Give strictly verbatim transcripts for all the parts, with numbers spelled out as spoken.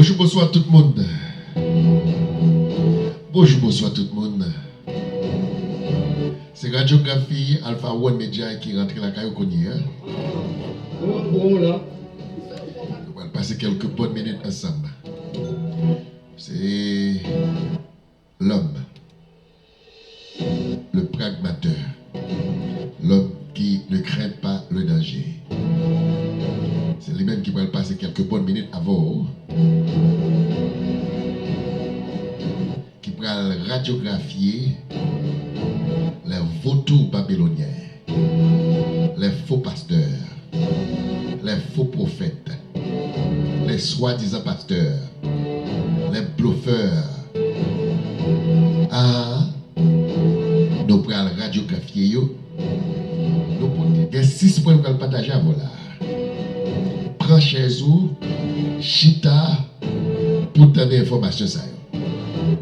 Bonjou, bonswa tout moun. Bonjou, bonswa tout moun. Se radyografi Alpha One Media ki rantre lakay ou kounye a. Nou pral pase kèlke bòn minit ansanm. Se l'homme, le pragmateur, l'homme qui ne craint pas le danger. Se li menm ki pral pase kèlke bòn minit avè w, ki pral radyografye les vautours babyloniens, les faux pasteurs, les faux prophètes, les soi-disant pasteurs, les bluffeurs. Ah, nou pral radyografye yo. Nou pote gen sis pwen nou pral pataje avè w la. Pran chèz ou, chita pou tande enfòmasyon sa yo.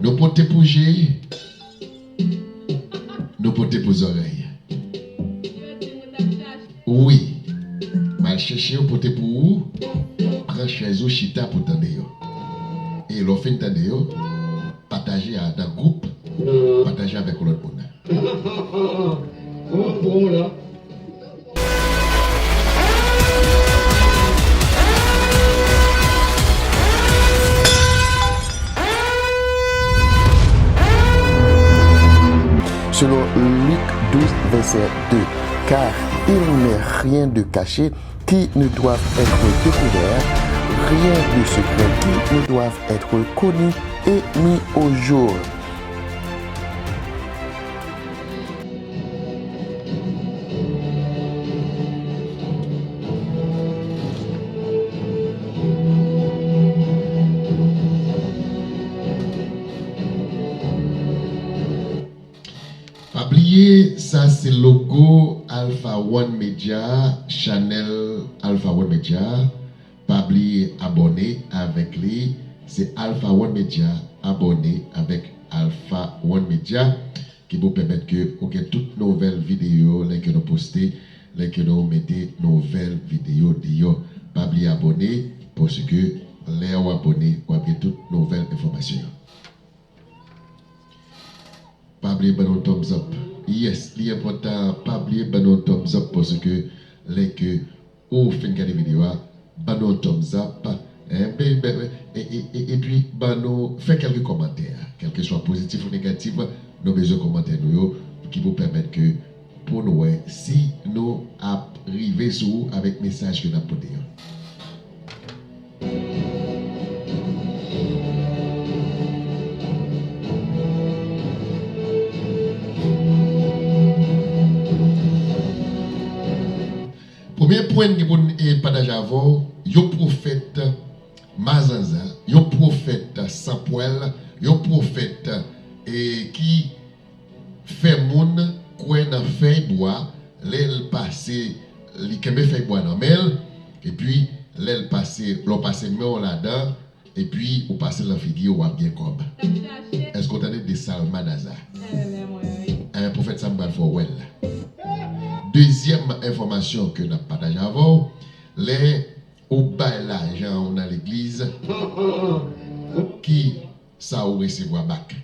Nou pote pou je, nou pote pou zòrèy. Wi. M al chèche yo pote pou ou. Pran chèz ou chita pou tande yo. E lè w fin tande yo, pataje a nan gwoup, pataje avèk yon lòt moun. Bon, bon, la. Selon Lik douz, vèsè de, car il n'est rien de caché qui ne doive être découvert, rien de secret qui ne doive être connu et mis au jour. Pa bliye, sa se logo Alpha One Media, chanèl Alpha One Media. Pa bliye abòne avèk li. Se Alpha One Media. Abòne avèk Alpha One Media ki pou pèmèt ke ou gen tout nouvèl videyo lè ke nou poste, lè ke nou mete nouvèl videyo deyò. Pa bliye abòne, paske lè w abòne, w ap gen tout nouvèl enfòmasyon yo. Pa bliye ban nou thumbs up. Yes, li enpòtan. Pa bliye ban nou thumbs up paske lè ke ou fin gade videyo a, ban nou thumbs up. Hein, be- be- e- e- e- epi ban nou, fè kèlke kòmantè. Kèlkeswa pozitif ou negatif, nou bezwen kòmantè nou yo ki pou pèmèt ke pou nou wè si nou ap rive sou ou avèk mesaj ke n ap pote yo. Premye pwen n gen pou n, e, pataje avè w, yon pwofèt mazanzan, yon pwofèt san pwèl, yon pwofèt, e, ki fè moun kwè nan fèy bwa, lè l pase, li kenbe fèy bwa nan men l, epi lè l pase, lè w pase men w ladan, epi ou pase l nan figi w, w ap gen kòb. Èske w tande de salmanaza? Enben, pwofèt sa m pral fè w wè l la. Dezyèm enfòmasyon ke n ap pataje avè w, lè ou bay lajan w nan legliz, ki sa ou resevwa back?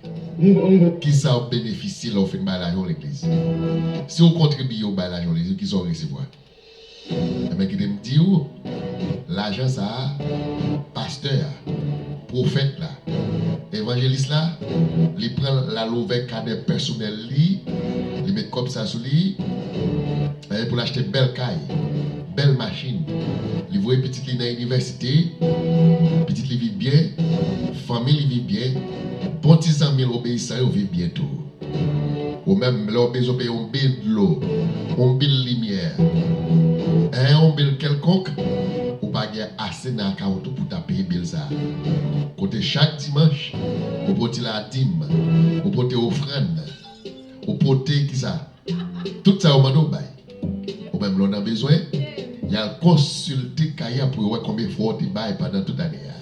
Ki sa ou benefisye lè ou fin bay lajan w legliz? Si ou kontribye, ou bay lajan w legliz, ki sa ou resevwa? Enben, kite m di w, lajan sa a, pastè a, pwofèt la, evanjelis la, li pran l, l al ouvè kanè pèsonèl li, li met kòb sa sou li, e pou l achte bèl kay, bèl machin. Li voye pitit li nan inivèsite, pitit li viv byen, fanmi li viv byen, bon ti zanmi l obeyisan yo viv byen tou. Ou menm, lè w bezwen peye yon bil dlo, yon bil limyè, en, yon bil kèlkonk, ou pa gen ase nan akawont ou pou ta peye bil sa a. Kote chak dimanch, ou pote ladim, ou pote ofrann, ou pote kisa? Tout sa yo mande w bay. Ou menm, lè w nan bezwen, y al konsilte kay la pou yo wè konbyen fwa w te bay pandan tout ane a.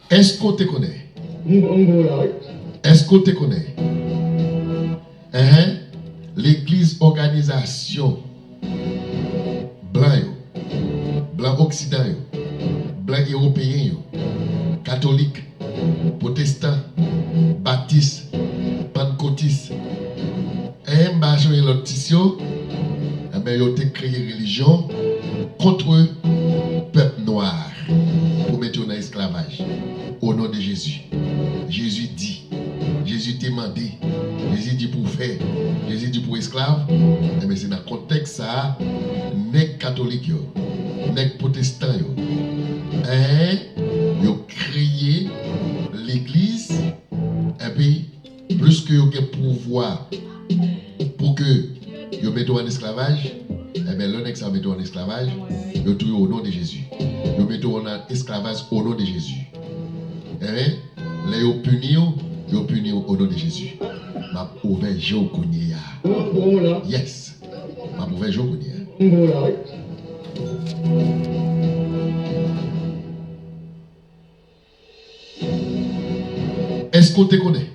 Èske w te konnen? Èske w te konnen? Enhen. Legliz òganizasyon blan yo, blan oksidan yo, blan ewopeyen yo, katolik, pwotestan, batis, pannkotis, e m pa sonje lòt tis yo, enben, yo te kreye relijyon kont pèp nwa pou mete yo nan esklavaj. O non de Jezi. Jezi di, Jezi te mande, Jezi di pou fè, Jezi di pou esklav. Enben, se nan kontèks sa a, nèg katolik yo, nèg pwotestan yo, en, yo kreye legliz, epi plis ke yo gen pouvwa pou ke yo mete w an esklavaj, enben, lè nèg sa yo mete w an esklavaj, yo touye w o non de Jezi. Yo mete w an esklavaj o non de Jezi. Enben, lè yo pini w, yo pini w o non de Jezi. M ap ouvè je w kounye a. Yes. M ap ouvè je w kounye a. Èske w te konnen?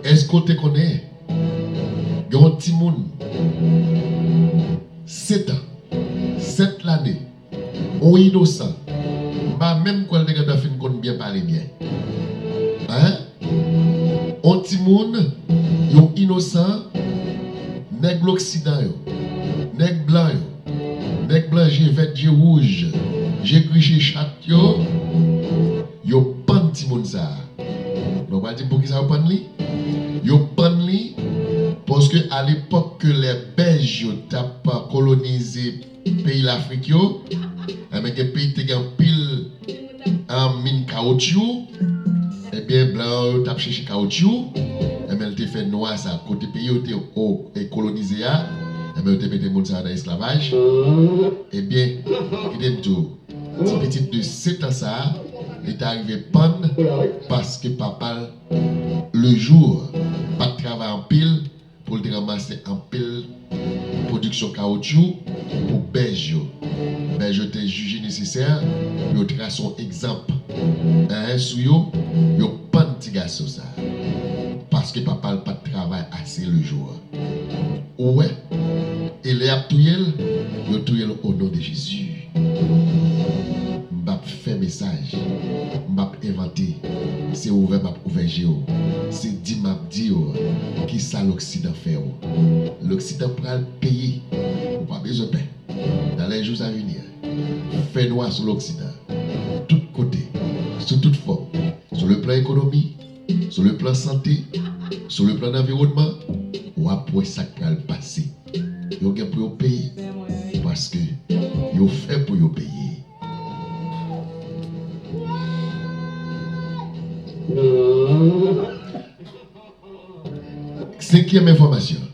Èske w te konnen? Gen yon timoun, sèt an, sèt lane, yon inosan. M pa menm kwè l te gentan fin konn byen pale byen. Hein? Yon timoun, yon inosan, nèg loksidan yo, nèg blan yo, nèg blan je vèt, je wouj, je gri, je chat yo, yo pann timoun sa a. Bon, w pral di m poukisa yo pann li? Yo pann li paske alepòk ke lè bèj yo t ap kolonize peyi Lafrik yo, enben, gen peyi ki te gen anpil, ah, min kawotchou, ebyen, blan yo t ap chèche kawotchou, enben, l te fè nwa sa, kote peyi yo te o-, e kolonize a, enben, yo te mete moun sa yo nan esklavaj. Ebyen, kite m di w, ti pitit de sèt an sa a, li ta rive pann paske papa l, le jour, pa t travay anpil, pou l te ranmase anpil pwodiksyon kawotchou pou bèj yo. Bèj yo te jije nesesè pou yo trase yon egzanp, en, sou yo, yo pann ti gason sa a. Paske papa l pa t travay ase le jou a. Ou wè? E lè y ap touye l, yo touye l o non de Jezi. M p ap fè mesaj. M p ap envante. Se ouvè m ap ouvè je w. Se di m ap di w kisa loksidan fè w. Loksidan pral peye. Ou pa bezwen pè. Nan lè jou sa vini an, fè nwa sou loksidan. Tout kote. Sou tout fòm. Sou le plan ekonomi, sou le plan sante, sou le plan anviwònman, w ap wè sa k pral pase. Yo gen pou yo peye. Paske yo fè pou yo peye. Senkyèm enfòmasyon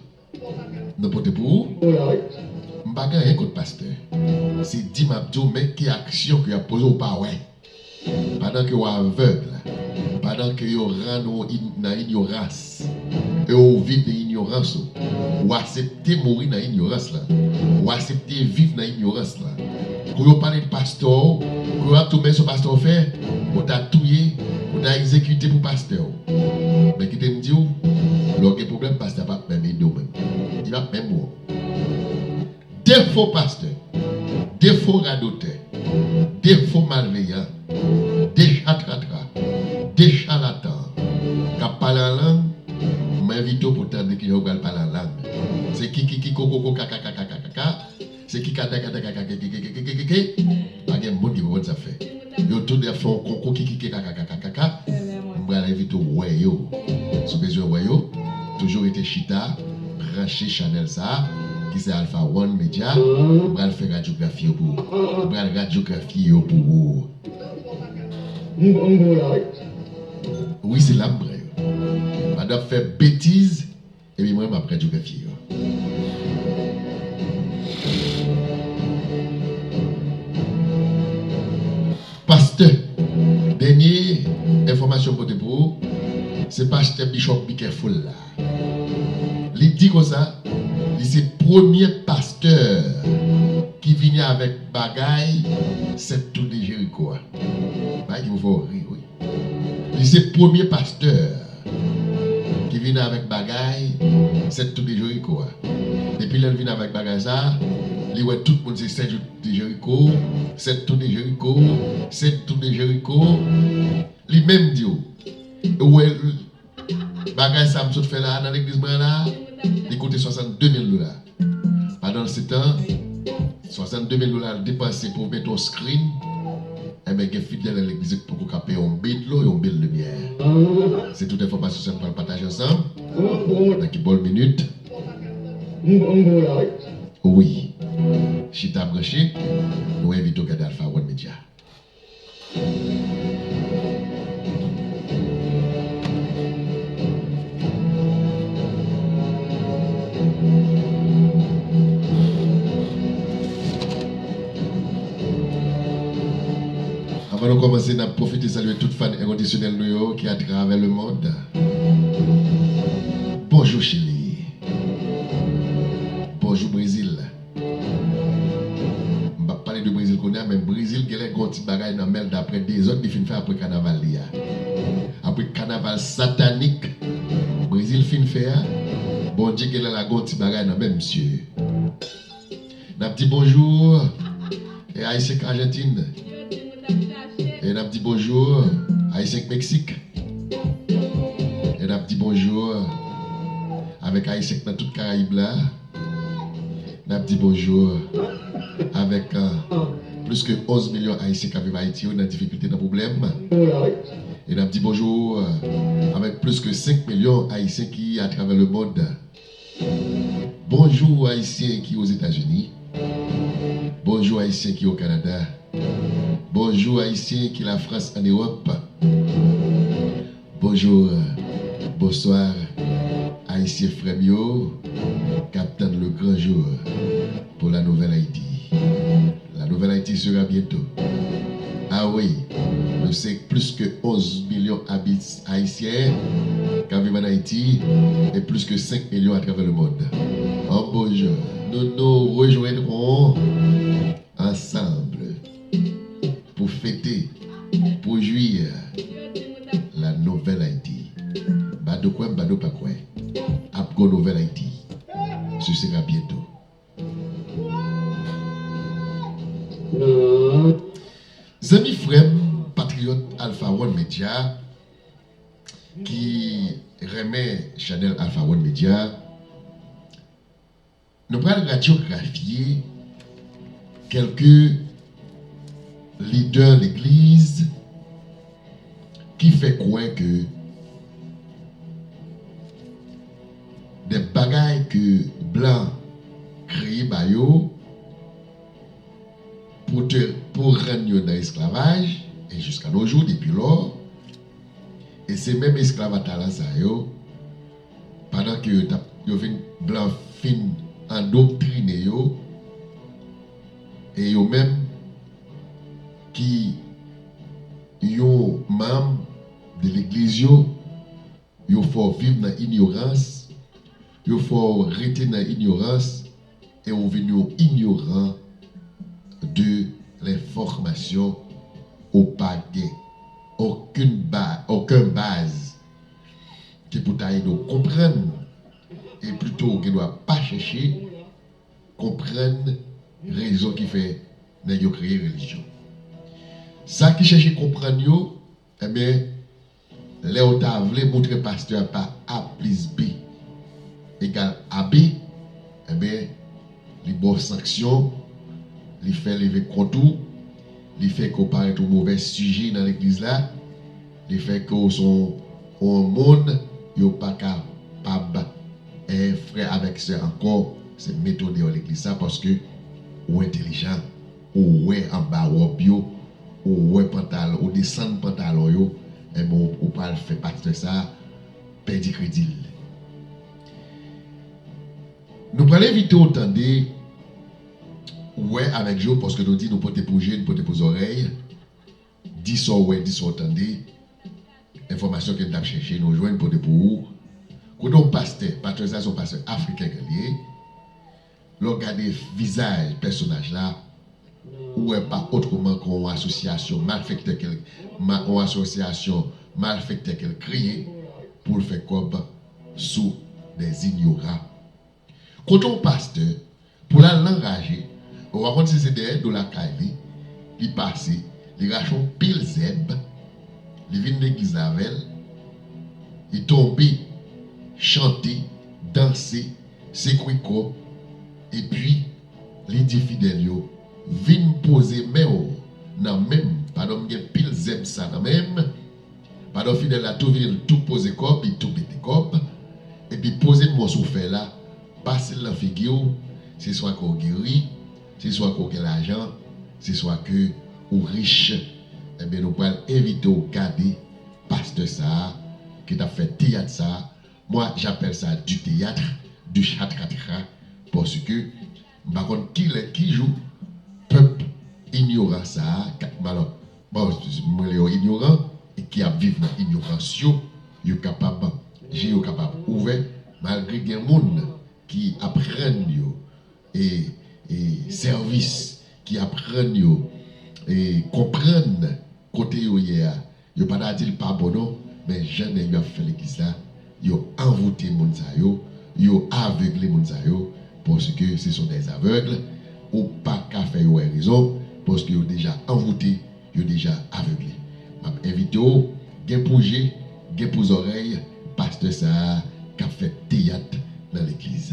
nou pote pou ou. M pa gen anyen kont pastè. Se di m ap di w, men ki aksyon ke y ap poze w pa wè. Pandan ke w avèg, pandan ke yo rann ou in-, nan inyorans, e ou viv nan inyorans ou, ou aksepte mouri nan inyorans lan, ou aksepte viv nan inyorans lan. Kou yo pale de pastè w, kou yo ap di w men sa pastè w fè, ou ta touye, ou ta egzekite pou pastè w. Men kite m di w, lè w gen pwoblèm, pastè p ap menm ede w menm. Li p ap menm wè w. De fo pastè, de fo radotè, de fo malveyan, de chatratra, de chalatan k ap pale an lang, m envite w pou w tande kijan yo pral pale an lang. Se kikiki kokoko kakakakakaka, se kikadakadakakakekekekekeke, pa gen moun ki konprann sa fè. Yo tout ap fè yon konkou kikiki kakakakakaka. M pral envite w wè yo. Si w bezwen wè yo, toujou rete chita, branche chanèl sa a, ki se Alpha One Media. M pral fè radyografi yo pou ou. M pral radyografi yo pou ou. Wi, se la m pran yo. Pandan w ap fè betiz, epi mwen, m ap radyografi yo. Pastè, dènye enfòmasyon m pote pou ou, se pastè Bishop Be Careful la. Li di konsa, li se premye pastè ki vini avèk bagay sèt tou de Jeriko a. Bagay ki pou fè w ri, wi. Li se premye pastè ki vin avèk bagay Sèt tou de Jeriko a. Depi lè l vin avèk bagay sa, li wè tout moun se sèt tou de Jeriko, sèt tou de Jeriko, sèt tou de Jeriko. Li menm di w, ou wè bagay sa m sot fè la nan legliz mwen la, li koute swasannde mil dola. Pandan se tan, swasannde mil dola l depanse pou mete yon screen, enben gen fidèl nan legliz yo ki poko ka peye yon bil dlo, yon bil limyè. Se tout enfòmasyon sa m pral pataje ansanm nan ki bò minit. Wi. Chita branche, nou envite w gade Alpha One Media. Avan nou kòmanse, n ap pwofite salye tout fan enkondisyonèl nou yo ki atravè lemonn. Bonjou Chili. Bonjou Brezil. M p ap pale de Brezil kounye a, men Brezil genlè gen yon ti bagay nan men l daprè dezòd li fin fè apre kanaval li a. Apre kanaval satanik Brezil fin fè a, Bondye genlè lage yon ti bagay nan men misye. N ap di bonjou, e, Ayisyen k Ajantin. E n ap di bonjou, Ayisyen k Meksik. E n ap di bonjou avèk Ayisyen k nan tout Karayib la. N ap di bonjou avèk, euh, plis ke onz milyon Ayisyen k ap viv Ayiti yo nan difikilte, nan pwoblèm. E n ap di bonjou, euh, avèk plis ke senk milyon Ayisyen ki atravè lemonn. Bonjou Ayisyen ki Ozetazini. Bonjou Ayisyen ki o Kanada. Bonjou Ayisyen ki Lafrans, ann Ewòp. Bonjou, bonswa, Ayisyen frè m yo k ap tann le grand jour pour la nouvelle Haïti. La nouvelle Haïti sera bientôt. Ah oui, nou se plis ke onz milyon abit-, Ayisyen k ap viv ann Ayiti e plis ke senk milyon atravè lemonn. An bonjou, nous nous rejoindrons ensemble pour fêter, pour jouir la nouvelle Haïti. Bado kwè m, bado pa kwè, ap gon nouvèl Ayiti. Ce sera bientôt. Zanmi frè m, patriyòt Alpha One Media, ki renmen chanèl Alpha One Media, nou pral radyografye kèlke lidè legliz ki fè kwè ke de bagay ke blan kreye ba yo pou te, pou rann yo nan esklavaj, e jiska nos jours, depi lò, e se menm esklav a talan sa yo, pandan ke yo t ap, yo vin, blan fin andoktrine yo, e yo menm ki yon manm de legliz yo, yo fè w viv nan inyorans, yo fè w rete nan inyorans, e ou vin yon inyoran de lenfòmasyon, ou pa gen okenn ba-, okenn baz ki pou ta ede w konprann, e plito ou gen dwa pa chèche konprann rezon ki fè nèg yo kreye relijyon. Sa ki chèche konprann yo, enben, lè w ta vle moutre pastè a pa A plis B egal A B, enben, li ba w sanksyon, li fè leve kont ou, li fè ke w parèt yon movè sijè nan legliz la, li fè ke w se yon, yon moun yo pa kapab, eh, frè avèk sè ankò, se mete w deyò legliz sa, paske ou entèlijan, ou wè anba wòb yo, ou wè pantalon, ou desann pantalon yo, enben, ou, ou pral fè pastè sa pèdi kredi l. Nou pral envite w tande, wè avèk je w, paske nou di nou pote pou je, nou pote pou zòrèy. Di sa w wè, di sa w tande. Enfòmasyon ke n t ap chèche, nou jwenn pote pou ou. Kote yon pastè, pastè sa se yon pastè afriken ke l ye. Lè w gade vizaj pèsonaj la, ou wè pa otreman ke yon asosyasyon malfektè ke l, ma-, yon asosyasyon malfektè ke l kreye pou l fè kòb sou Des ignorants. Kote yon pastè pou l al nan raje, ou pa konn si se dèyè do lakay li, li pase, li rache yon pil zèb, li vin legliz la avè l, li tonbe, chante, danse, sekwe kò, epi li di fidèl yo, vin poze men w nan men m, pandan m gen pil zèb sa nan men m. Pandan fidèl la tou vini, li tou poze kòb, li tou mete kòb, epi poze mò sou fèy la, pase l nan figi w, se swa ke w geri, se swa ke w gen lajan, se swa ke ou rich. Ebyen, nou pral envite w gade pastè sa a ki t ap fè teyat sa a. Moi, j'appelle ça du théâtre, du chatratra, paske m pa konn kilè, ki jou, pèp inyoran sa a, k ap, alò, bon, mwen rele yo inyoran, e ki ap viv nan inyorans yo, yo kapab, je yo kapab ouvè, malgre gen moun ki ap rann yo, e, e sèvis, ki ap rann yo, e konprann kote yo ye a, yo pa ta di l pa bon non, men jan nèg yo ap fè legliz la, yo anvoute moun sa yo, yo avegle moun sa yo, paske ce sont des aveugles, ou pa ka fè yo wè rezon, paske yo deja anvoute, yo deja avegle. M ap envite w, gen pou je, gen pou zòrèy, pastè sa a k ap fè teyat nan legliz.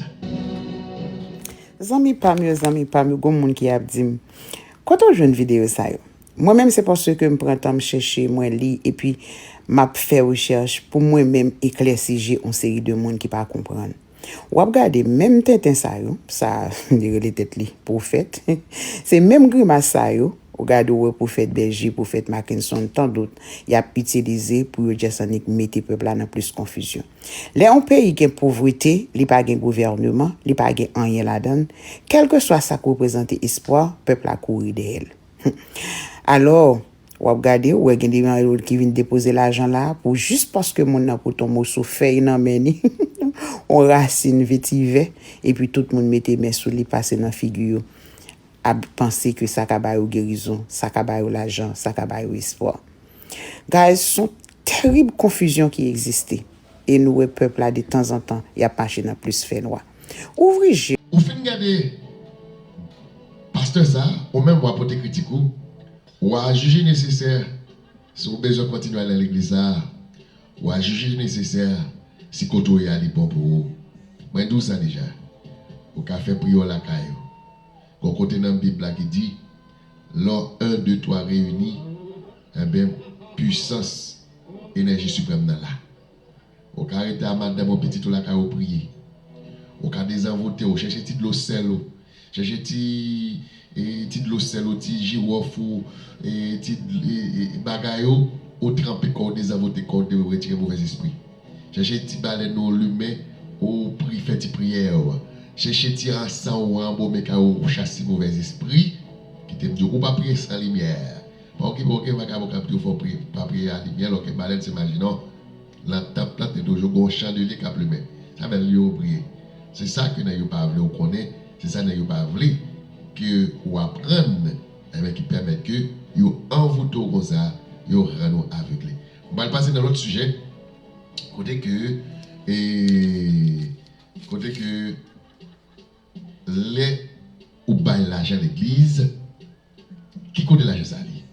Zanmi pa m yo, zanmi pa m yo, gon moun ki ap di m, kote w jwenn videyo sa yo? Mwen menm se paske m pran tan m chèche, mwen li, epi m ap fè rechèch pou mwen menm eklèsi je yon seri de moun ki pa konprann. W ap gade menm tenten sa yo, sa li rele tèt li pwofèt, se menm grimas sa yo, ou gade w wè pwofèt Bèji, pwofèt Mackenson, tandout, y ap itilize pou yo just annik mete pèp la nan plis konfizyon. Lè yon peyi gen povrete, li pa gen gouvèneman, li pa gen anyen ladan l, kèlkeswa sa k reprezante espwa, pèp la kouri dèyè l. Alò, w ap gade, w wè gen de marye ki vin depoze lajan la pou jis paske moun nan pote yon moso fèy nan men li, yon rasin vetivè, epi tout moun mete men sou li, pase nan figi yo, ap panse ke sa ka ba yo gerizon, sa ka ba yo lajan, sa ka ba yo espwa. Guys, se yon terib konfizyon ki egziste. E nou wè pèp la detanzantan, y ap mache nan plis fènwa. Ouvri je. Ou fin gade pastè sa, ou menm w a pote kritik ou, w a jije nesesè si w bezwen kontinye al nan legliz sa, w a jije nesesè si kote w ye a li bon pou ou. Mwen di w sa deja. Ou ka fè priyè w lakay ou. Gon kote nan Bib la ki di, lè en, de, twa reyini, enben, pwisans enèji siprèm nan la. Ou ka rete a madanm ou, pitit ou lakay ou priye. Ou ka dezanvote ou, chèche ti dlo sèl ou, chèche ti, e, ti dlo sèl ou, ti jiwòf ou, e, ti, e, e, bagay ou, ou tranpe kò w, dezanvote kò w, de retire movèzespri. Chèche ti balèn ou limen, ou pri, fè ti priyè w. Chèche ti ansan ou anbome kay ou, ou chase movèzespri. Kite m di w, ou pa priye san limyè. Pa okipe okenn vagabon k ap di w fò w priye, pa priye a limyè, lòke balèn se maji non. Nan tanp lan te toujou gen yon chandelye k ap limen. Sa fè l yo priye. Se sa ke nèg yo pa vle w konnen, se sa nèg yo pa vle ke w aprann, enben ki pèmèt ke yo anvoute w konsa, yo rann ou avegle. M pral pase nan lòt sijè, kote ke, e, kote ke lè ou bay lajan legliz, ki kote lajan sa li?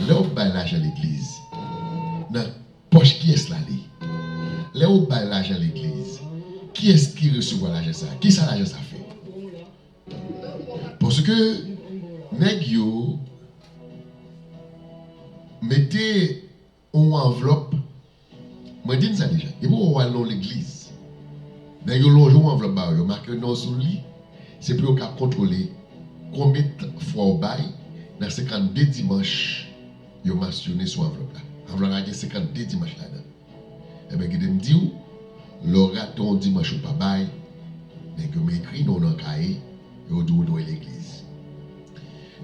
Lè w bay lajan legliz, nan pòch kiyès la li? Lè w bay lajan legliz, kiyès ki resevwa lajan sa? Kisa lajan sa fè? Paske nèg yo mete yon anvlòp. Mwen di n sa deja. Depi w al nan yon legliz, nèg yo lonje yon anvlòp ba ou, yo make non sou li, se pou yo ka kontwole konbyen t-, fwa w bay nan senkannde dimanch yo mansyone sou anvlòp la. Anvlòp la gen senkannde dimanch ladan. Enben, kite m di w, lè w rate yon dimanch ou pa bay, nèg yo ekri non w nan kaye, yo di w dwe legliz.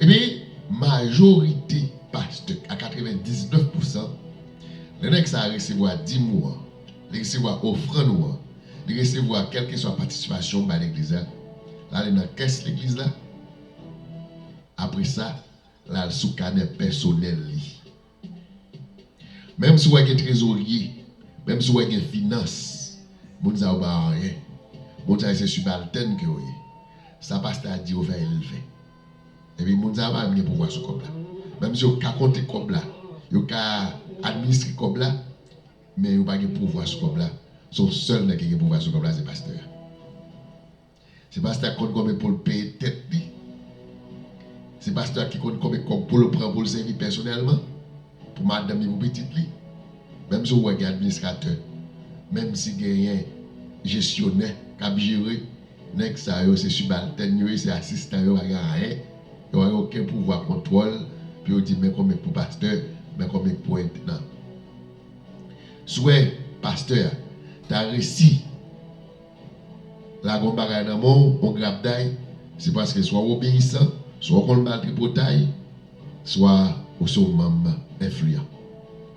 Ebyen, majorite pastè, a katrevendiznèf pousan, lè nèg sa a resevwa dim ou an, li resevwa ofrann ou an, li resevwa kèlkeswa patisipasyon w bay legliz la, l ale nan kès legliz la, apre sa, l al sou kanè pèsonèl li. Menm si w wè gen trezorye, menm si w wè gen finans, Moun sa yo pa anyen. Moun sa yo se sibaltèn ke yo ye. Sa pastè a di yo fè, yo fè. Epi moun sa yo pa menm gen pouvwa sou kòb la. Menm si yo ka konte kòb la, yo ka administre kòb la, men yo pa gen pouvwa sou kòb la. Se yon sèl nèg ki gen pouvwa sou kòb la, se pastè a. Se pastè a ki konn konbyen pou l peye tèt li. Se pastè a ki konn konbyen kòb pou l pran pou l sèvi pèsonèlman, pou madanm li, pou pitit li. Menm si w wè gen administratè, menm si genyen jesyonè k ap jere, nèg sa yo se sibaltèn yo ye, se asistan yo, pa gen anyen. Yo pa gen okenn pouvwa kontwòl pou yo di men konbyen k pou pastè, men konbyen k pou entènan. Si w wè pastè a ta resi lage yon bagay nan men w, yon grapday, se paske swa w obeyisan, swa w konn ba l tripotay, swa ou se yon manm enfliyan.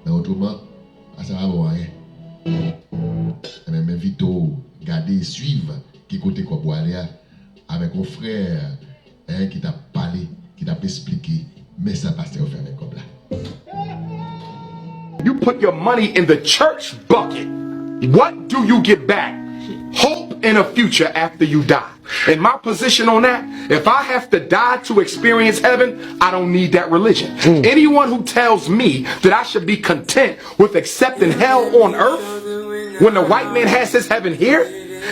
Men otreman, sa pa bon anyen. Ebyen, m envite w gade e swiv ki kote kòb ou ale a avèk yon frè, en, ki t ap pale, ki t ap esplike men sa pastè yo fè avèk kòb la. You put your money in the church bucket. What do you get back? Hope and a future after you die. And my position on that, if I have to die to experience heaven, I don't need that religion. Anyone who tells me that I should be content with accepting hell on earth when the white man has his heaven here,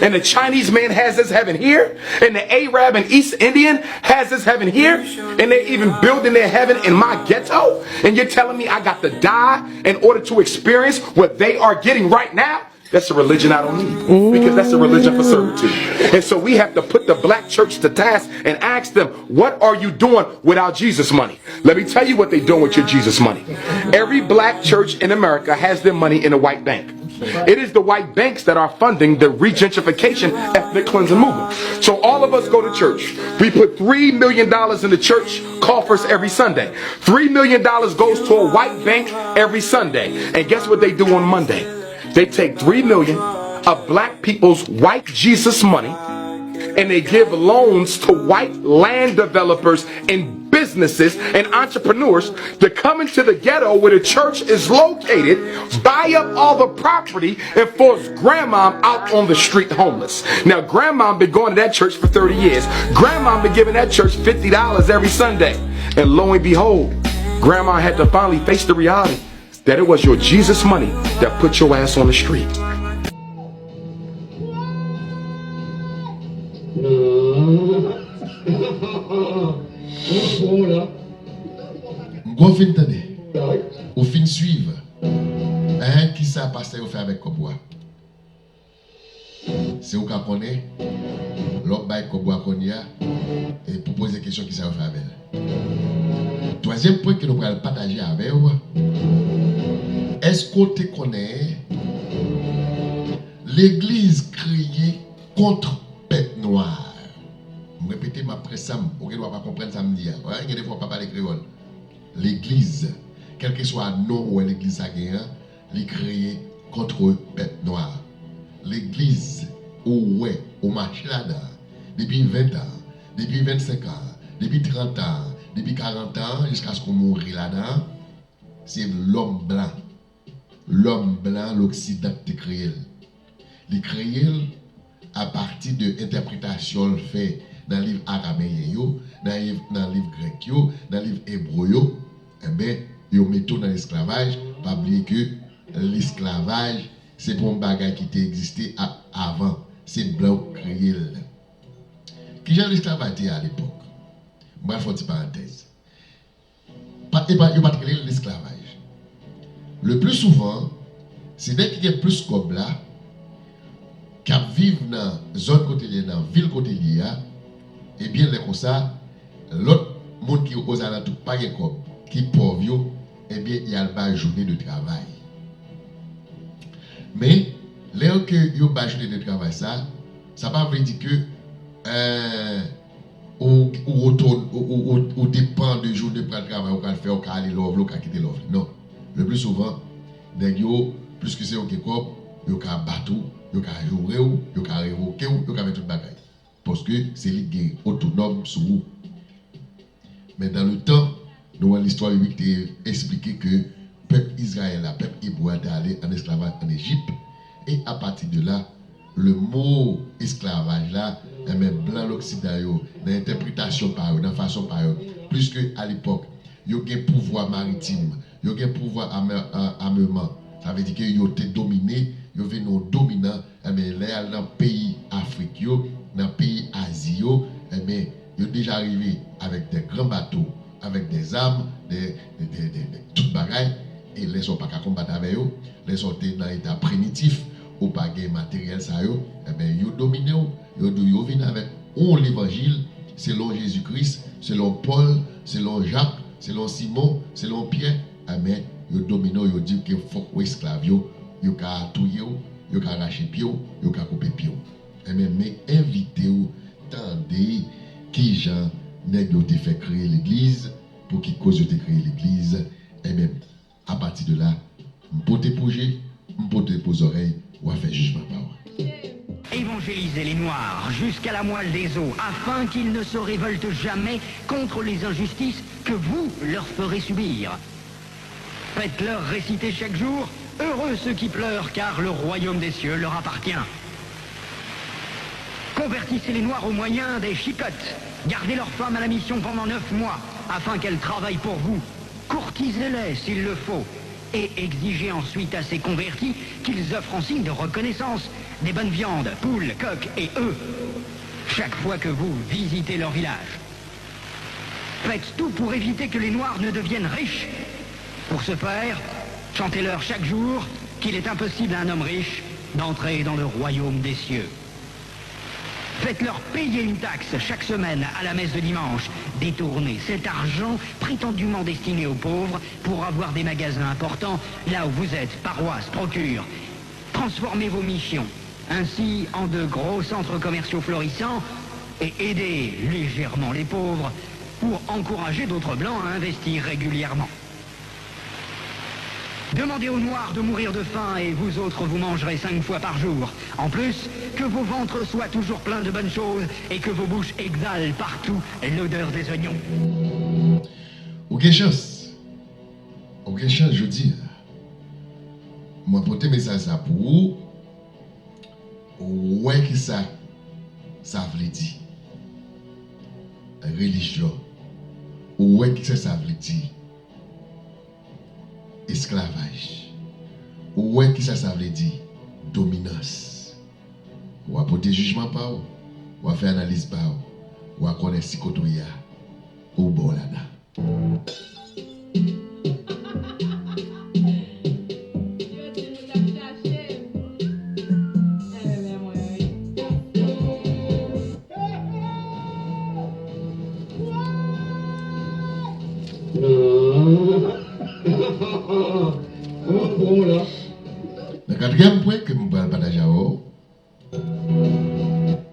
and the Chinese man has his heaven here, and the Arab and East Indian has his heaven here, and they're even building their heaven in my ghetto, and you're telling me I got to die in order to experience what they are getting right now? That's a religion I don't need, because that's a religion for servitude. And so we have to put the black church to task and ask them, what are you doing with our Jesus money? Let me tell you what they're doing with your Jesus money. Every black church in America has their money in a white bank. It is the white banks that are funding the regentrification ethnic cleansing movement. So all of us go to church. We put three million dollars in the church coffers every Sunday. Three million dollars goes to a white bank every Sunday. And guess what they do on Monday? They take three million of black people's white Jesus money and they give loans to white land developers and businesses and entrepreneurs to come into the ghetto where the church is located, buy up all the property, and force grandma out on the street homeless. Now, grandma been going to that church for thirty years. Grandma been giving that church fifty dollars every Sunday. And lo and behold, grandma had to finally face the reality that it was your Jesus money that put your ass on the street. M kwè w fin tande. Ou fin swiv. Enhen, kisa pastè yo fè avèk kòb ou a? Si w ka konnen, lè w ap bay kòb ou a kounye a, e pou poze kesyon kisa yo fè avè l. Twazyèm pwen ke nou pral pataje avè w, èske w te konnen legliz kreye kont pèp nwa? M repete, m ap près sa m, ou gen dwa pa konprann sa m di a. Gen de fwa w pa pale kreyòl. Legliz, kèlkeswa non ou wè legliz sa genyen an, li kreye kont pèp nwa. Legliz ou wè, ou mache ladan an, depi ven tan, depi vennsenk an, depi trant an, depi karant an, jiskaske w mouri ladan an, se lòm blan, lòm blan loksidan ki te kreye l. Li kreye l apati de entèpretasyon l fè nan liv arameyen yo, nan liv, nan liv grèk yo, nan liv ebre yo. Enben, yo mete w nan lesklavaj. Pa bliye ke lesklavaj se pa yon bagay ki te egziste a, avan. Se blan yo k kreye l. Kijan lesklavaj te ye alepòk? M pral fè yon ti parantèz. Pa, e pa, yo pa t rele l lesklavaj. Le pli souvan, se nèg ki gen plis kòb la, k ap viv nan zòn kote l ye, nan vil kote l ye a, ebyen, lè konsa, lòt moun ki ozalantou k pa gen kòb, ki pòv yo, ebyen, y al bay jounen de travay. Men, lè yo ke yo bay jounen de travay sa, sa pa vle di ke, eh, ou, ou, ou, ou, ou, ou depann de jounen pral travay, ou ka al fè, ou ka ale lè w vle, ou ka kite lè w vle. Non. Le pli souvan, nèg yo, pliske se yo gen kòb, yo ka bat ou, yo ka joure w, yo ka revoke w, yo ka fè tout bagay. Paske se li ki gen otonòm sou ou. Men dans le temps, nou wè listwa biblik te esplike ke pèp Izrayèl la, pèp ebre a te ale an esklavaj an Ejip, e apati de la, Le mo esklavaj la, enben, blan loksidan yo, nan entèpretasyon pa yo, nan fason pa yo, pliske alepòk, yo gen pouvwa maritim, yo gen pouvwa ame- a- ameman. Sa vle di ke yo te domine, yo vin yon dominan. Enben, lè y al nan peyi Afrik yo, nan peyi Azi yo, enben, yo deja rive avèk de gran bato, avèk de zam, de, de, de, de, de tout bagay. E lè sa w pa ka konbat avè yo, lè sa w te nan eta primitif, ou pa gen materyèl sa yo, enben, yo domine w. Yo di w yo vin avèk yon levanjil, selon Jezi Kris, selon Pòl, selon Jak, selon Simon, selon Pyè. Enben, yo domine w, yo di w ke fòk w esklav yo, yo ka touye w, yo ka rache pye w, yo ka koupe pye w. Enben, men envite w tande kijan nèg yo te fè kreye legliz, pou ki koz yo te kreye legliz. Enben, apati de la, m pote pou je, m pote pou zòrèy, w a fè jijman pa w. Évangélisez les Noirs jusqu'à la moelle des os, afin qu'ils ne se révoltent jamais contre les injustices que vous leur ferez subir. Faites-leur réciter chaque jour : « Heureux ceux qui pleurent, car le royaume des cieux leur appartient. » Convertissez les Noirs au moyen des chicottes. Gardez leurs femmes à la mission pendant neuf mois, afin qu'elles travaillent pour vous. Courtisez-les s'il le faut, et exigez ensuite à ces convertis qu'ils offrent en signe de reconnaissance des bonnes viandes, poules, coqs et œufs, chaque fois que vous visitez leur village. Faites tout pour éviter que les Noirs ne deviennent riches. Pour ce faire, chantez-leur chaque jour qu'il est impossible à un homme riche d'entrer dans le royaume des cieux. Faites-leur payer une taxe chaque semaine à la messe de dimanche. Détournez cet argent prétendument destiné aux pauvres pour avoir des magasins importants là où vous êtes, paroisse, procure. Transformez vos missions ainsi en de gros centres commerciaux florissants et aidez légèrement les pauvres pour encourager d'autres Blancs à investir régulièrement. Demandez aux Noirs de mourir de faim et vous autres vous mangerez cinq fois par jour. En plus, que vos ventres soient toujours pleins de bonnes choses et que vos bouches exhalent partout l'odeur des oignons. Ou gen chans. Ou gen chans jodi a. Mwen pote mesaj sa pou ou. Ou wè kisa sa vle di relijyon. Ou wè kisa sa vle di esklavaj. Ou wè kisa sa vle di dominans. W a pote jijman pa w. W a fè analiz pa w. W a konnen si kote w ye a, ou bon ladan. Yo di nou t ap chache m. Enben, men mwen, wi. Nan katriyèm pwen ke m pral pataje avè w,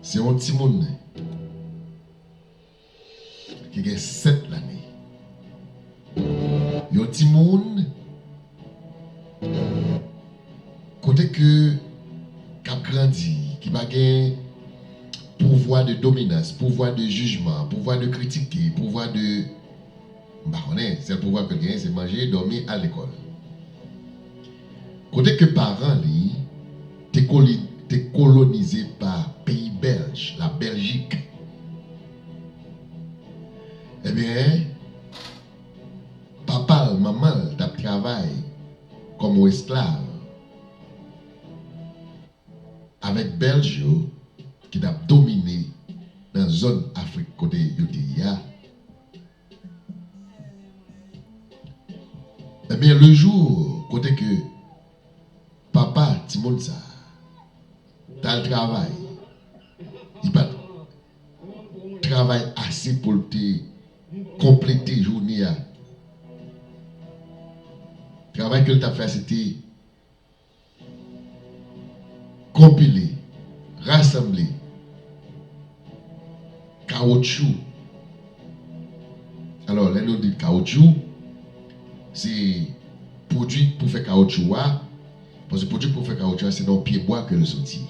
se yon timoun ki gen sèt lane. Yon timoun kote ke k ap grandi, ki pa gen pouvwa de dominans, pouvwa de jijman, pouvwa de kritike, pouvwa de, m pa konnen, sèl pouvwa ke l genyen se manje, dòmi, al lekòl. Kote ke paran li te koli- te kolonize pa peyi bèlj, la Bèljik. Ebyen, papa l, manman l t ap travay kòm yon esklav avèk bèlj yo ki t ap domine nan zòn Afrik kote yo te ye a. Ebyen, le jou kote ke papa timoun sa a t al travay, li pa t travay ase pou l te konplete jounen an. Travay ke l t ap fè a, se te konpile, rasanble kawotchou. Alò, lè nou di kawotchou, se pwodui pou fè kawotchou a, paske pwodui pou fè kawotchou a, se nan yon pye bwa ke l soti.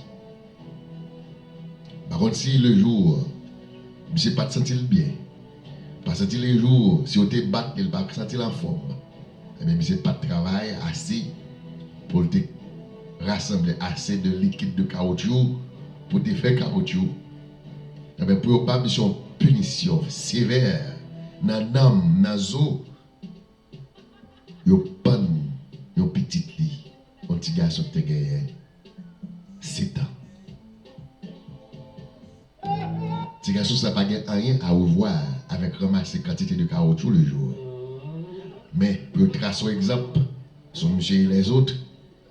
Pa kont si le jou, misye pa t santi l byen, pa santi le jou, si yo te bat li, li pa santi l anfòm, ebyen, misye pa t travay ase pou l te rasanble ase de likid de kawotchou pou te fè kawotchou. Enben, pou yo ba misye yon pinisyon sevè nan nanm, nan zo, yo pann yon pitit li, yon ti gason ki te genyen setan. Ti gason sa pa gen anyen a wevwa avèk ranmase kantite de kawotchou le jou. Men, pou yo trase yon egzanp, sou misye e lèzòt,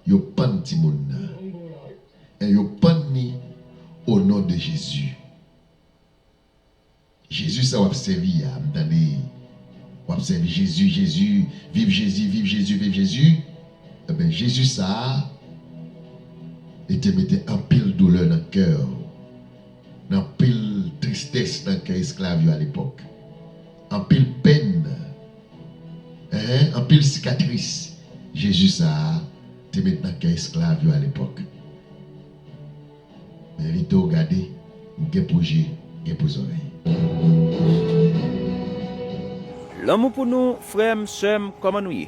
yo pann timoun nan. E yo pann li o non de Jezi. Jezi sa w ap sèvi a, m tande w ap sèvi Jezi, Jezi, viv Jezi, viv Jezi, viv Jezi. Enben, Jezi sa a, li te mete anpil doulè nan kè w, nan anpil tristès nan kè esklav yo alepòk. Anpil pèn, enhen, anpil sikatris Jezi sa a te met nan kè esklav yo alepòk. M envite w gade, gen pou je, gen pou zòrèy. Lanmou pou nou, frè m, sè m, kòman nou ye?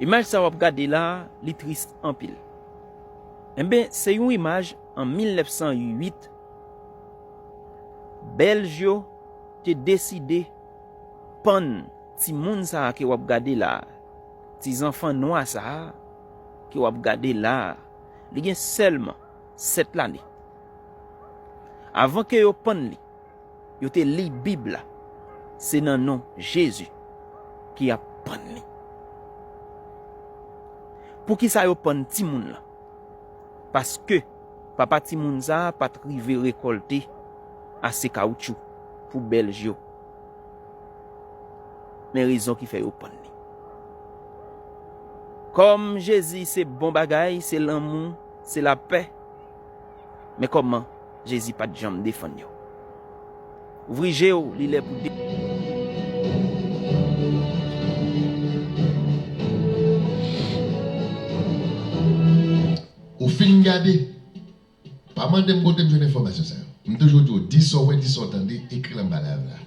Imaj sa w ap gade la, li tris anpil. Enben, se yon imaj an mil nèf san uit, Bèlj yo te deside pann timoun sa a ke w ap gade la a, ti zanfan nwa sa a ke w ap gade la a, li gen sèlman sèt lane. Avan ke yo pann li, yo te li Bib la. Se nan non Jezi ke y ap pann li. Poukisa yo pann timoun lan? Paske papa timoun sa a pa t rive rekòlte ase kawotchou pou bèlj yo. Men rezon ki fè yo pann li. Kòm Jezi se bon bagay, se lanmou, se lapè, men kòman Jezi pa t janm defann yo? Ouvri je w, li lè pou de. Ou fin gade? Pa mande m kote m jwenn enfòmasyon sa yo. M toujou di w, di sa w wè, di sa w tande, ekri l anba live la.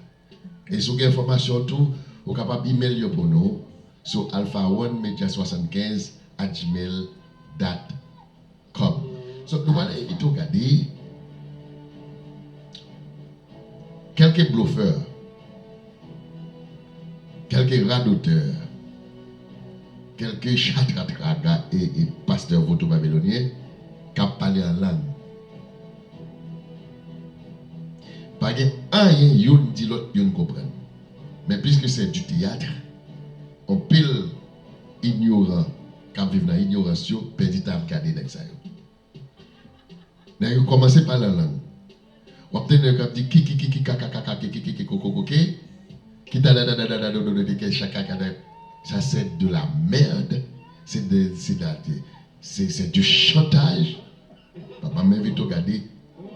E si w gen enfòmasyon tou, ou kapab email yo pou nou sou alpha one media soixante-quinze at gmail dot com. So, nou pral envite w gade kèlke blofè, kèlke radotè, kèlke chatratraga e, e pastè vodou babilonyen k ap pale an lang. Pa gen anyen youn di lòt youn konprann. Men piske se du teyat, anpil inyoran k ap viv nan inyorans yo pèdi tan ap gade nèg sa yo. Nèg yo kòmanse pale an lang. W ap tande nèg k ap di ki, ki, ki, ki, ka, ka, ka, ka, ke, ke, ke, ke, ko, ko, ko, ke, ki, ta, da, da, da, da, da, do, do, do, de, ke, cha, ka, ka, da. Ça, c'est de la merde. C'est de, c'est de la, c'est, c'est du chantage. Papa, m envite w gade,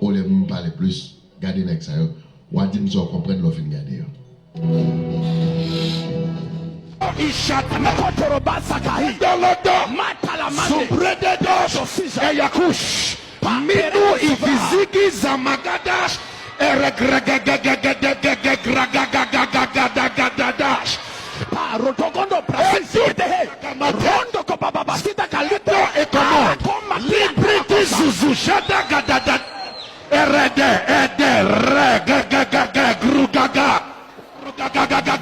olye m pale plis, gade nèg sa yo. W a di m sa w konprann lè w fin gade yo. Ishat, Mekotoroba, Sakahi, Dolodo, Matalamande, Subrededo, Sofija, Eyakush, Minu, Ivizigi, Zamagadash, Eregragagagagagagagagagagagagadash. Parotokondo, Brasisi, Etehe, Rondo, Kobababa, Sita, Kalito, Ekomo, Libriti, Zuzu, Shada, Gadada, Erede, Ede, Re, Ge, Ge, Ge, Ge, Gru, Gaga, Gru, Gaga, Gaga.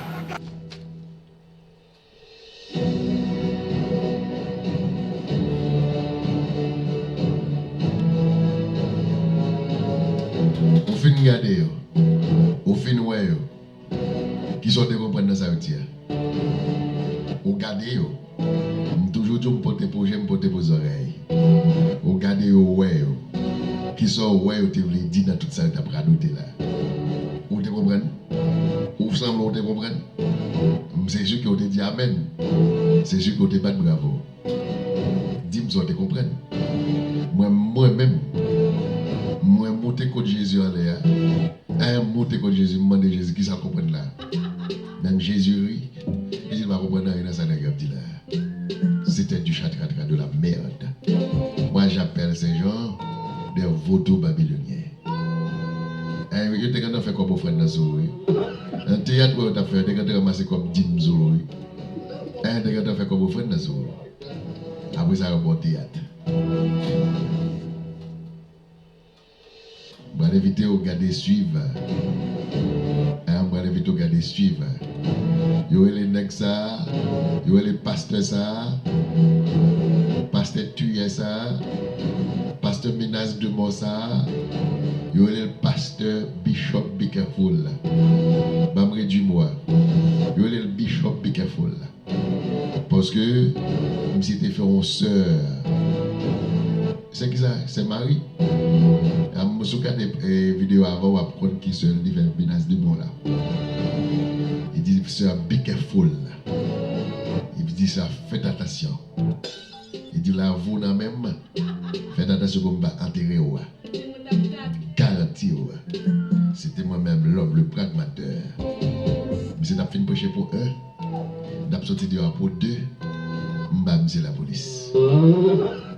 Ou fin gade yo, ou fin wè yo, kisa w te konprann nan sa yo di a? Ou gade yo, m toujou di w m pote pou je, m pote pou zòrèy. Ou gade yo, ou wè yo, kisa w wè yo te vle di nan tout sa yo t ap radote la? Ou te konprann? Ou sanble w te konprann? M se si ke w te di amèn. Se si ke w te bat bravo. Di m sa w te konprann. Mwen, mwen menm, mwen moute kot Jezi anlè a. Lè m moute kot Jezi, m mande Jezi, "Kisa w konprann la?" Menm Jezi ri. Jezi pa konprann anyen nan sa nèg yo ap di la. C'était du chatratra, de la merde. Moi, j'appelle ces gens des vautours babyloniens. Eh, yo te gentan fè kòb ofrann nan sou ou, wi. Nan teyat wè yo t ap fè, yo te gentan ranmase kòb dim sou ou, wi. Eh, yo te gentan fè kòb ofrann nan sou ou. Apre sa, yo ba w teyat. M pral envite w gade swiv. Hein, m pral envite w gade swiv. Yo rele nèg sa a, yo rele pastè sa a, pastè tiyè sa a, pastè menas de mò sa a, yo rele l pastè Bishop Be Careful. Ban m redui mo a. Yo rele l Bishop Be Careful. Paske misye te fè yon sè. Sè kisa? Sè Mari? A, si w gade, eh, videyo avan, w ap konn ki sè li fè menas de mò la. Li di, sè a, be careful. Li di, sè a, fèt atansyon. Li di, lavi w nan men m, fèt atansyon pou m pa antere w. Garanti w, se te mwen menm, lòm, le pragmatè. Misye t ap fin preche pou en, n ap soti deyò a pou de, m ba misye lapolis.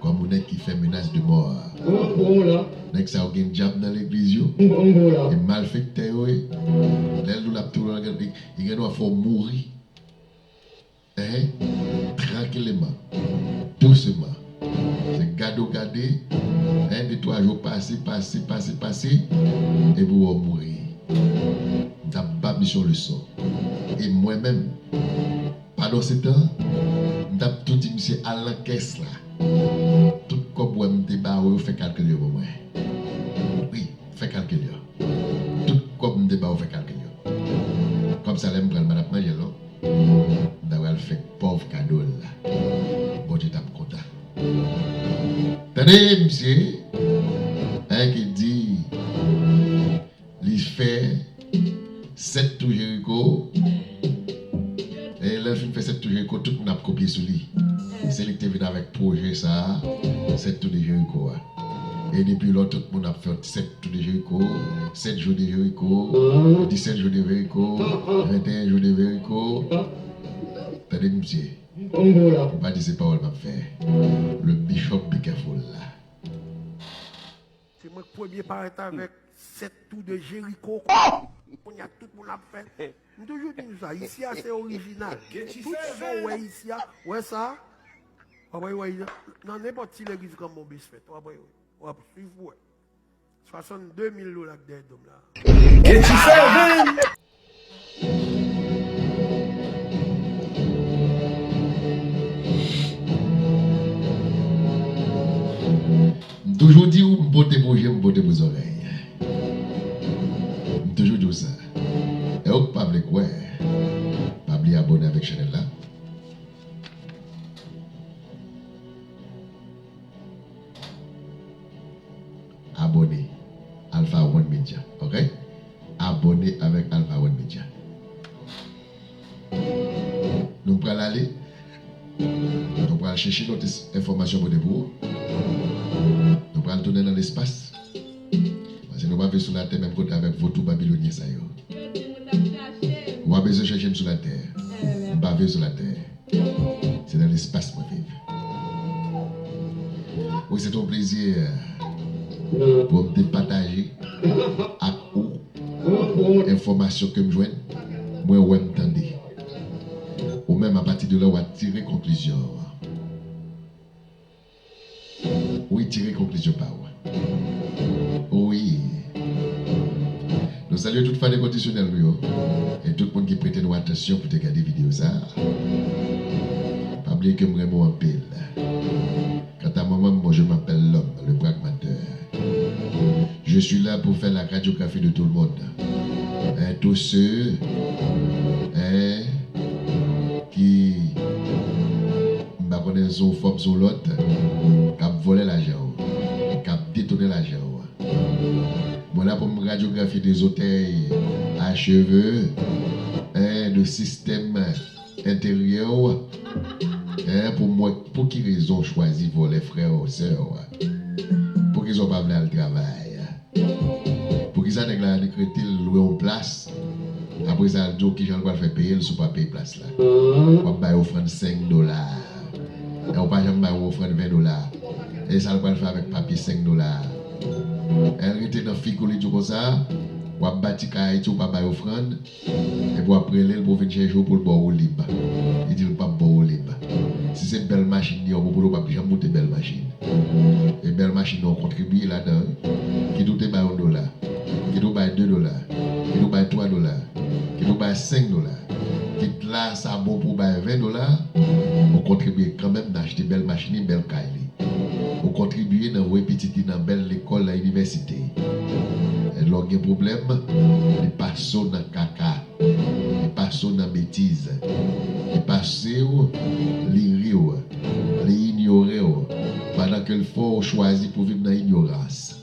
Kòm yon nèg ki fè menas de mò a. Nèg sa yo gen dyab nan legliz yo. E malfektè yo ye. Lè l di w l ap touye w, li gen dwa fè w mouri. Hein? Trankileman. Dousman. Se gade w gade. Hein, de twa jou pase, pase, pase, pase. Epi w mouri. M t ap ba misye yon leson. E mwen menm, padon se tan, m t ap tou di misye al nan kès la. Tout kòb ou wè m te ba ou yo, fè kalkil yo pou mwen. Wi, fè kalkil yo. Tout kòb m te ba ou, fè kalkil yo. Kòb sa lè m pran l, m pa t ap manje l non. M ta pral fè pòv kado l la. Bondye t ap kontan. Tande misye, hein, ki di li fè sèt tou Jeriko. E lè l fin fè sèt tou Jeriko, tout moun ap kopye sou li. Se li ki te vin avèk pwojè sa a, sèt tou de Jeriko a. E depi lò, tout moun ap fè sèt tou de Jeriko, sèt jou de Jeriko, disèt jou de Jeriko, venteyen jou de Jeriko. Tande misye. Ou pa di se pawòl m ap fè. Le Bishop Be Careful la. Se mwen k premye parèt avèk sèt tou de Jeriko. Kounye a tout moun ap fè. M toujou di nou sa, isi a se orijinal. Tout sa w wè isi a, wè sa? W ap wè nan nenpòt ti legliz granmoun Bespè, w ap wè, w ap swiv pou wè. Swasannde mil dola k dèyè dòm la. Get you seven! M toujou di w, m pote pou je, m pote pou zòrèy. M toujou di w sa. E ou k pa vle kwè, pa bliye abòne avèk chanèl la. Abòne Alpha One Media, ok? Abòne avèk Alpha One Media. Nou pral ale. Nou pral chèche lòt es-, enfòmasyon pote pou ou. Nou pral tounen nan lespas. Paske nou pa vle sou latè menm kote avèk votou babilonyen sa yo. Ou pa bezwen chèche m sou latè. M pa vle sou latè. Se nan lespas mwen viv. Wi, se te yon plezi pou m te pataje ak ou enfòmasyon ke m jwenn, mwen wè, m tande. Ou menm, apati de la, w a tire konklizyon an. Wi, tire konklizyon pa ou. Wi. Nou salye tout fan enkondisyonèl nou yo e tout moun ki prete nou atansyon pou te gade videyo sa a. Pa bliye ke m renmen w anpil. Kanta mwen menm, bon, je m'appelle l'homme, le pragmateur. Je suis là pour faire la radiographie de tout le monde. Hein, tous ceux, hein, ki, m pa konnen sou yon fòm sou lòt, k ap vòlè lajan w, k ap detounen lajan w. Mwen la pou m radyografi de zòtèy a cheve, en, de sistèm enteryè w, en, pou m wè pou ki rezon w chwazi vòlè frè w, sè w. Pou ki rezon w pa vle al travay? Poukisa nèg la annik rete l lwe yon plas? Apre sa, l di w kijan l pral fè peye l si w pa peye plas la. W ap bay ofrann senk dola. E w pa janm bay yon ofrann ven dola. E sa l pral fè avèk papye senk dola a? E l rete nan figi w, li di w konsa, w ap bati kay Ayiti, w pa bay ofrann. Epi w ap rele l pou vin chèche w pou l ba w woulib. Li di l p ap ba w woulib. Si se bèl machin li an pwopo, w p ap janm moute bèl machin. E bèl machin nan, w kontribye ladan, wi. Kit ou te bay yon dola, kit ou bay de dola, kit ou bay twa dola, kit ou bay senk dola, kit la sa bon pou w bay ven dola, ou kontribye kanmenm nan achte bèl machin li, bèl kay li. Ou kontribye nan voye pitit li nan bèl lekòl, nan inivèsite. Lè w gen pwoblèm, li pase w nan kaka. Li pase w nan betiz. Li pase w, li ri w. Li inyore w. Pandan ke l fè w chwazi pou viv nan inyorans.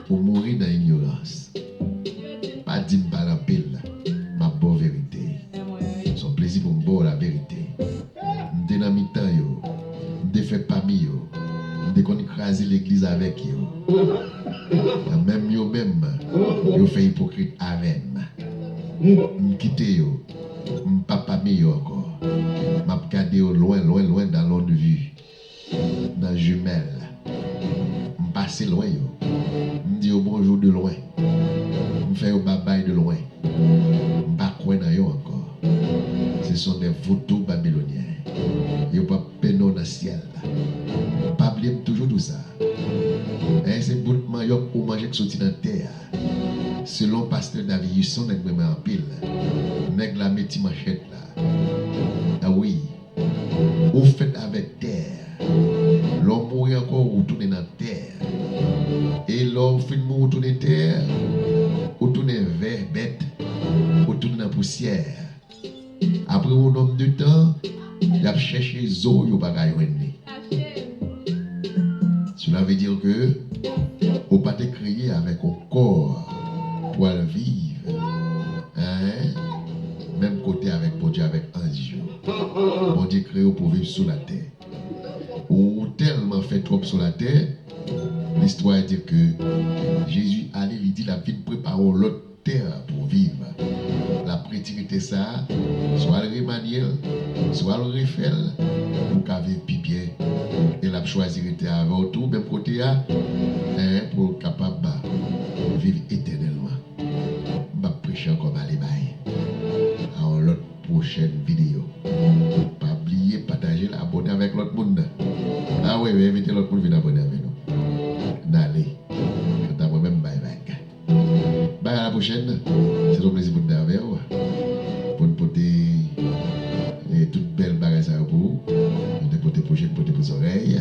Ou mouri nan inyorans. Pa di m pale anpil. M ap ba w verite. Se yon plezi pou m ba w laverite. M te nan mitan yo. M te fè pami yo. M te konn kraze legliz avèk yo. Menm yo menm, yo fè ipokrit avè m. M kite yo. M pa pami yo ankò. M ap gade yo lwen, lwen, lwen, dans londe vue. Nan jimèl. M pase lwen yo. M di yo bonjou de lwen. M fè yo babay de lwen. M pa kwè nan yo ankò. Ce sont des vautours babyloniens. Yo p ap mennen w nan syèl la. Pa bliye m toujou di w sa. Èske se bout manyòk ou manje k soti nan tè a? Selon pastè David Husson, nèg m renmen anpil, nèg la met ti manchèt la. A wi. Ou fèt avèk tè. Lè w mouri ankò, ou tounen nan tè. E lè w fin mouri, ou tounen tè, ou tounen vè, bèt, ou tounen nan pousyè. Après un nombre de temps, y ap chèche zo, yo pa ka jwenn li. Cela veut dire que ou pa te kreye avèk yon kò pou al viv, hein, menm kote avèk Bondye, avèk anj yo. Bondye kreye w pou viv sou latè. Ou tèlman fè twòp sou latè, listwa di ke Jezi ale, li di l ap vin prepare yon lòt tè pou w viv. L ap retire tè sa a, swa l remanye l, swa l refè l, pou w ka viv pi byen. E l ap chwazi rete avè w tou, menm kote a, en, pou w kapab viv etènèlman. M p ap preche ankò, m ale bay. A yon lòt pwochèn videyo. Pa bliye pataje l, abòne avèk lòt moun nan. A wi, wi, envite lòt moun vin abòne avè nou. N ale. Kanta mwen menm, m bay vag. Bay a la pwochèn. Se yon plezi pou n te avè w. Pou n pote, eh, tout bèl bagay sa yo pou ou. Nou te pote pwochèn, pote pou zòrèy.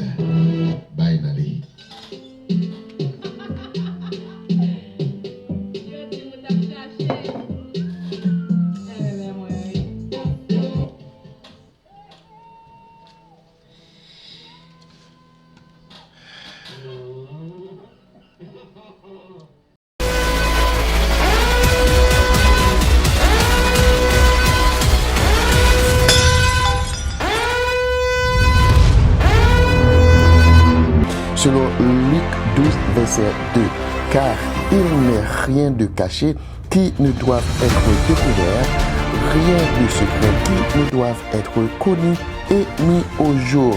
Bay, n ale. Selon Luc douze, verset deux, car il n'est rien de caché qui ne doive être découvert, rien de secret qui ne doive être connu et mis au jour.